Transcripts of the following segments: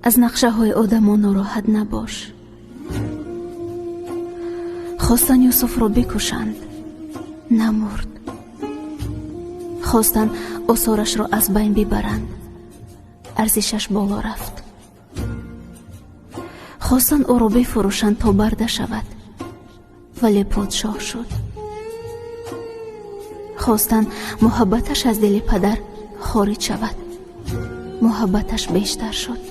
Аз нақшаҳои одамон нороҳат набош. Хостанд Юсуфро бикушанд, намурд. Хостанд осорашро аз байн бибаранд, арзишаш боло рафт. Хостанд ӯро бифурӯшанд, то барда шавад, вале подшоҳ шуд. Хостанд муҳаббаташ аз дили падар хориҷ шавад, муҳаббаташ бештар шуд.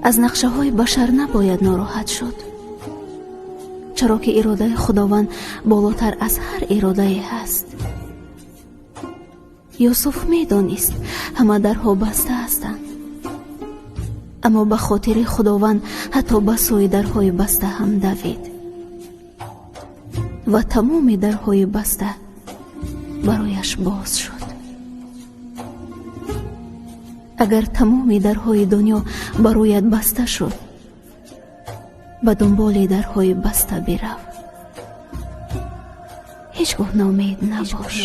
Аз нақшаҳои башар набояд нороҳат шуд, чаро ки иродаи Худованд болотар аз ҳар иродае ҳаст. Юсуф медонист, ҳама дарҳо баста ҳастанд, аммо ба хотири Худованд ҳатто ба сӯи дарҳои баста ҳам давид ва тамоми дарҳои баста барояш боз шуд. Агар тамоми дарҳои дунё бароят баста шуд, ба дунболи дарҳои баста бирав. Ҳеҷ гоҳ ноумед набош.